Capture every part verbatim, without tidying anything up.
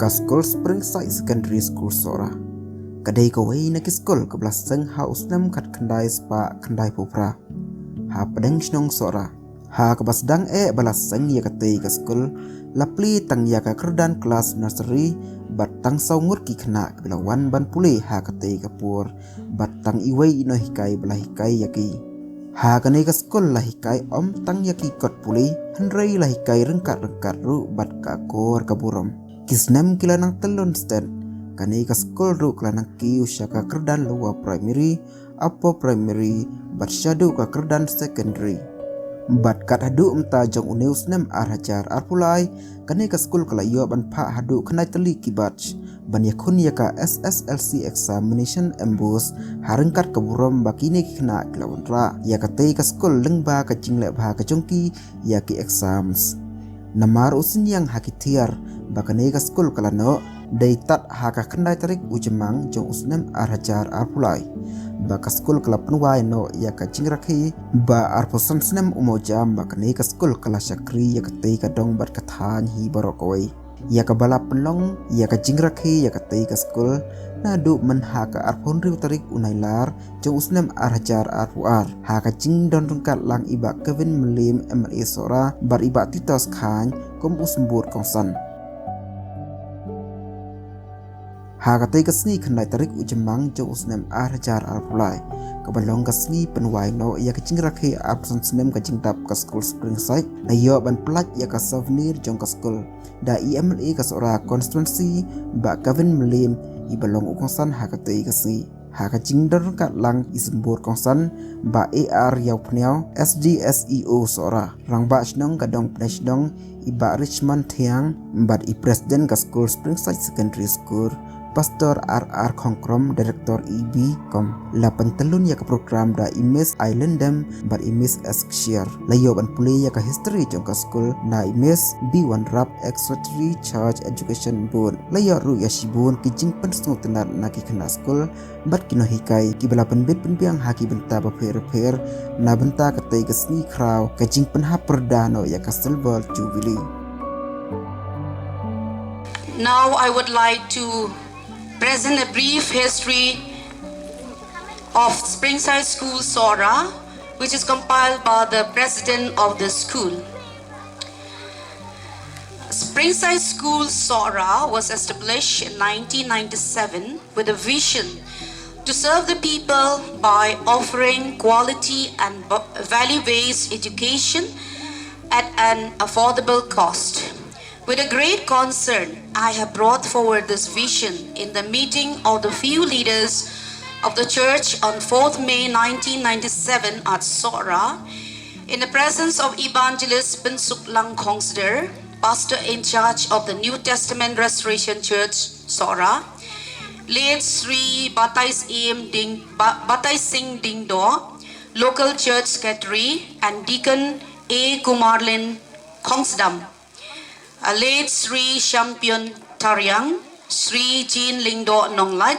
Ka skul Springside Secondary School Sohra ka dei kawei na ki skul kaba la seng ha u snem khatkhyndai spah khyndaiphew phra ha pdeng shnong Sohra. Ha kaba sdang eh ba la seng ïa katei ka skul, la plie tang ïa ka kyrdan klas nursery bad tang saw ngut ki khynnah kiba la wan ban pule ha katei ka por, bad tang iwei i nonghikai ba la hikai ïa ki. Ha kane ka skul la hikai ym tang ïa ki kot pule, hynrei la hikai ryngkat ryngkat ruh bad ka akor ka burom. Ki snem ki la nang tyllun stet, kane ka skul ruh ka la nang kiew sha ka kyrdan lower primary, upper primary, bad shaduh ka kyrdan secondary. Bad kat haduh mynta jong une u snem ar hajar arphew lai, kane ka skul ka la ïoh ban phah haduh khyndai tylli ki batch ban ïakhun ïa ka S S L C examination MBOSE ha ryngkat ka burom ba kine ki khynnah ki la wanrah ïa katei ka skul lyngba ka jingleh bha ka jong ki ïa ki exams. Namar u synñiang ha ki tiar ba kane ka skul ka la noh, dei tad ha ka khyndai tarik u Jymmang jong u snem ar hajar arphew lai ba ka skul ka la pynwai noh ïa ka jingrakhe ba arphew san snem u mawjam ba kane ka skul ka la shakri ïa katei ka dong bad ka thaiñ hi baroh kawei. Ïa kaba la pynlong ïa ka jingrakhe ïa katei ka skul naduh mynha ka arphew hynriew tarik u Nailar jong u snem ar hajar arphew ar, ha ka jingdon ryngkat lang i Bah Kevin Mylliem, M L A Sohra, bad i Bah Titos Chyne kum u symbud kongsan. Ha katei ka sngi khyndai tarik u Jymmang jong u snem ar hajar arphew lai, kaba long ka sngi pynwai noh ïa ka jingrakhe arphew san snem ka jingdap ka skul Springside, la ïoh ban pyllait ïa ka souvenir jong ka skul da i M L A ka Sohra constituency, Bah Kevin Mylliem, iba long u kongsan ha katei ka sngi. Ha ka jingdon ryngkat lang i symbud kongsan, Bah A R Ïawphniaw, S D S E O Sohra, Rangbah Shnong ka Dong Pynïaid Shnong, i Bah Richmond Thiang, bad i President ka skul Springside Secondary School, Pastor R R Khongkrom, Director E B Com. La pyntyllun ïa ka program da i Miss Aileen Dem bad i Miss S Kshiar. La ïoh ban pule ïa ka history jong ka skul na i Miss B Wanrap, Ex Secretary Church Education Board. La ïoh ruh ïa shibun ki jingpynsngewtynnad na ki khynnah skul bad ki nonghikai kiba la pynbit pynbiang ha ki bynta bapher bapher na bynta katei ka sngi khraw ka jingpynhap pyrda noh ïa ka Silver Jubilee. Now I would like to present a brief history of Springside School Sohra, which is compiled by the president of the school. Springside School Sohra was established in nineteen ninety-seven with a vision to serve the people by offering quality and bu- value-based education at an affordable cost. With a great concern, I have brought forward this vision in the meeting of the few leaders of the church on fourth May nineteen ninety-seven at Sohra, in the presence of Evangelist Pynsuklang Khongsder, Pastor in charge of the New Testament Restoration Church, Sohra, late Sri Batai Sing Ding, Ba- Batai Sing Dingdo, local church secretary, and Deacon A Kumarlin Khongsdam, a late Sri Champion Tariang, Sri Jean Lingdo Nonglait,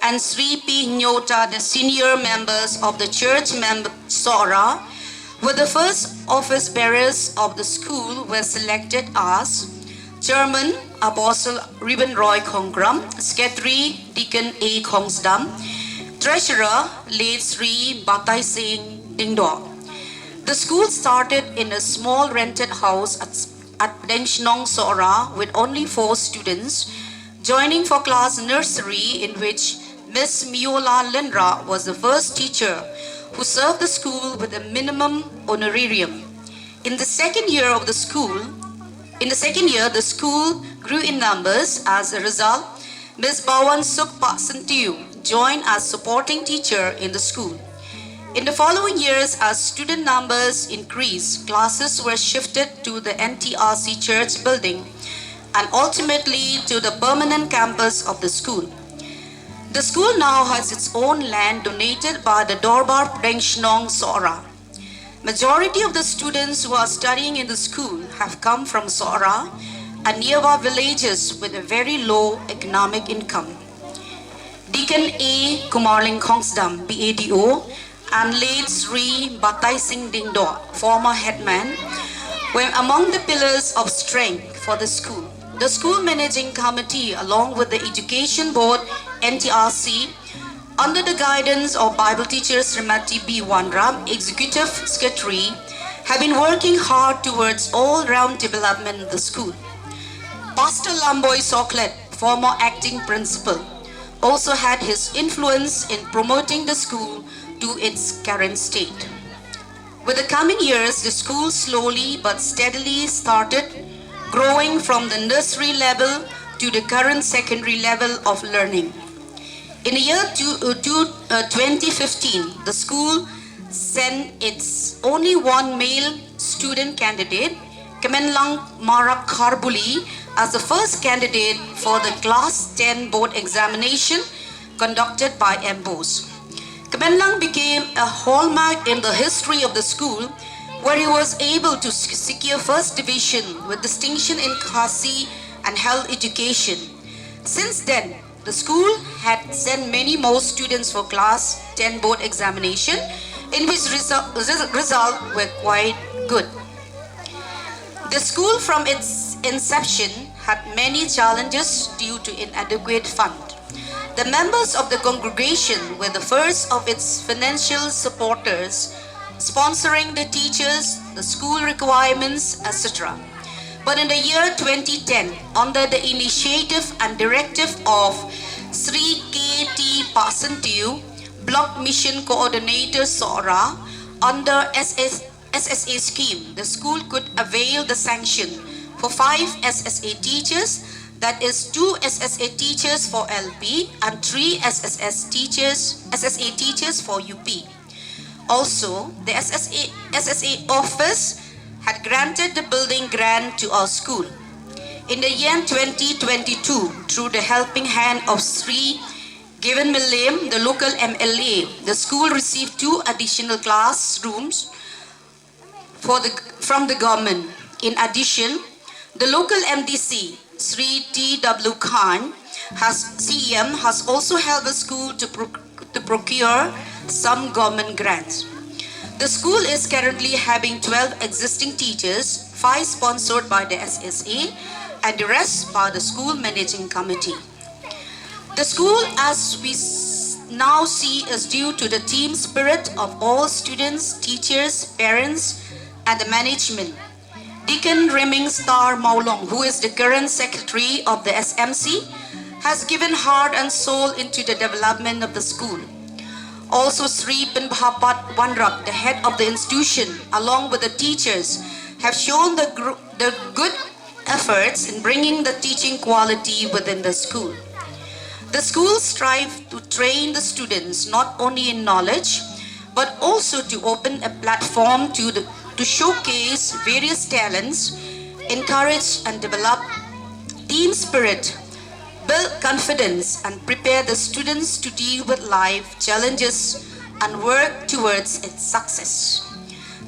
and Sri P Nyota, the senior members of the church member Sohra, were the first office bearers of the school, were selected as Chairman Apostle Reuben Roy Khongkram, Secretary Deacon A Khongsdam, Treasurer late Sri Batai Singh Dingdo. The school started in a small rented house at, at Pdeng Shnong Sohra with only four students, joining for class nursery, in which Miss Miola Lynra was the first teacher who served the school with a minimum honorarium. In the second year of the school, in the second year, the school grew in numbers. As a result, Miss Bawan Suk Pak Sentiu joined as supporting teacher in the school. In the following years, as student numbers increased, classes were shifted to the N T R C church building and ultimately to the permanent campus of the school. The school now has its own land donated by the Dorbar Pdeng Shnong Sohra. Majority of the students who are studying in the school have come from Sohra and nearby villages with a very low economic income. Deacon A Kumarling Khongsdam, B A D O, and late Sri Batai Singh Dingdo, former headman, were among the pillars of strength for the school. The school managing committee, along with the education board, N T R C, under the guidance of Bible teacher Srimati B Wanrap, executive secretary, have been working hard towards all-round development of the school. Pastor Lamboi Soklet, former acting principal, also had his influence in promoting the school to its current state. With the coming years, the school slowly but steadily started growing from the nursery level to the current secondary level of learning. In the year two, uh, two, uh, twenty fifteen, the school sent its only one male student candidate, Kmenlang Marak Kharbuli, as the first candidate for the Class ten board examination conducted by M Bose. Kmenlang became a hallmark in the history of the school, where he was able to s- secure first division with distinction in Khasi and health education. Since then, the school had sent many more students for class ten board examination, in which result, result were quite good. The school, from its inception, had many challenges due to inadequate fund. The members of the congregation were the first of its financial supporters, sponsoring the teachers, the school requirements, et cetera. But in the year twenty ten, under the initiative and directive of Sri K T Pasantiu, Block Mission Coordinator Sohra, under S S, S S A scheme, the school could avail the sanction for five S S A teachers, that is, two S S A teachers for L P and three S S S teachers, S S A teachers for U P. Also, the S S A, S S A office had granted the building grant to our school. In the year twenty twenty-two, through the helping hand of Sri Given Milim, the local M L A, the school received two additional classrooms for the, from the government. In addition, the local M D C, Sri T W Khan, has, C E M, has also helped the school to, pro- to procure some government grants. The school is currently having twelve existing teachers, five sponsored by the S S A, and the rest by the school managing committee. The school, as we s- now see, is due to the team spirit of all students, teachers, parents, and the management. Deacon Reming Star Maulong, who is the current secretary of the S M C, has given heart and soul into the development of the school. Also, Sri Pinbhapat Wanrap, the head of the institution, along with the teachers, have shown the, gr- the good efforts in bringing the teaching quality within the school. The school strive to train the students not only in knowledge, but also to open a platform to, the, to showcase various talents, encourage and develop team spirit, build confidence, and prepare the students to deal with life challenges and work towards its success.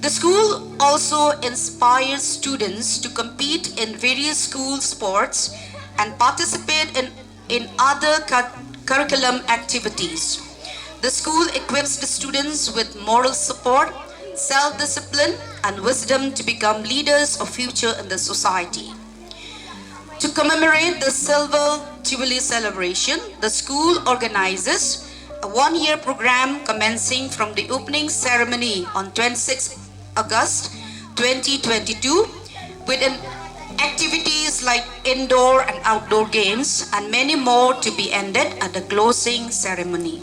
The school also inspires students to compete in various school sports and participate in, in other cur- curriculum activities. The school equips the students with moral support, self discipline, and wisdom to become leaders of future in the society. To commemorate the Silver Jubilee celebration, the school organizes a one-year program commencing from the opening ceremony on twenty-sixth August twenty twenty-two, with an activities like indoor and outdoor games and many more to be ended at the closing ceremony.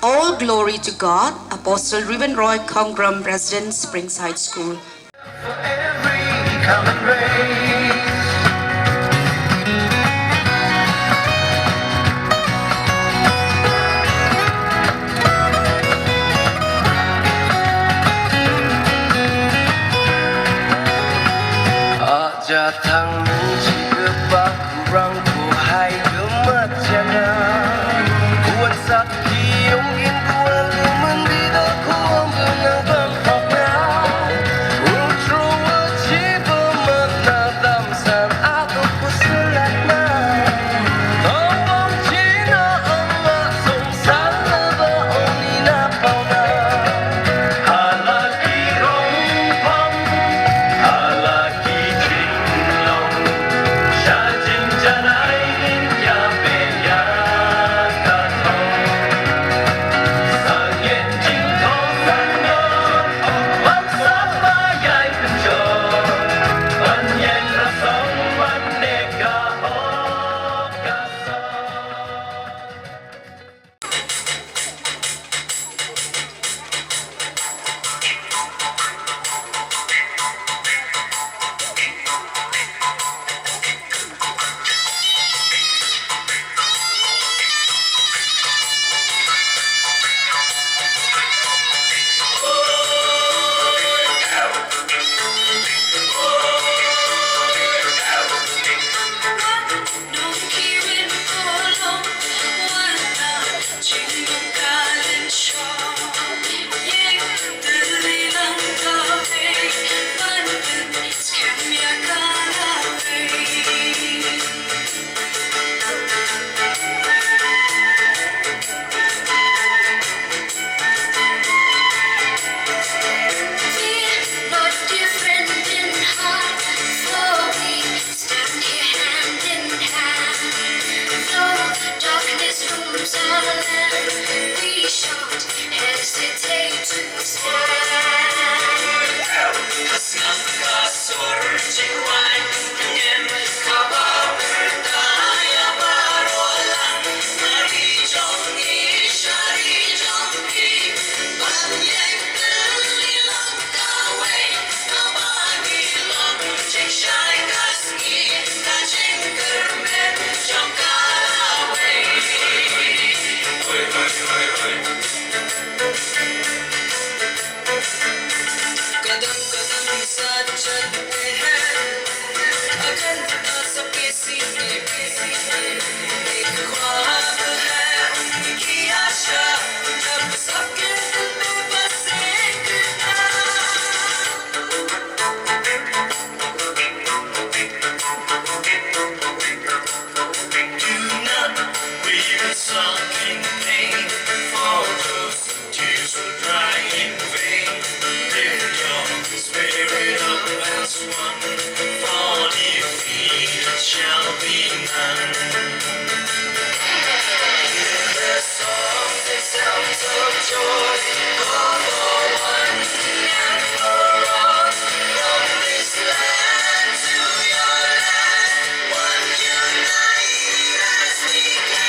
All glory to God, Apostle Reuben Roy Khongrum, President, Springside School. For every common race. Aja thang nung chi kpa kurang ko hai kemat jana. Kuat sak Do not grieve in sulking pain, for those tears will dry in vain. Lift your spirit up as one, for defeat shall be none. Hear the songs and sounds of joy, all for one and for all, from this land to your land, one unite as we can.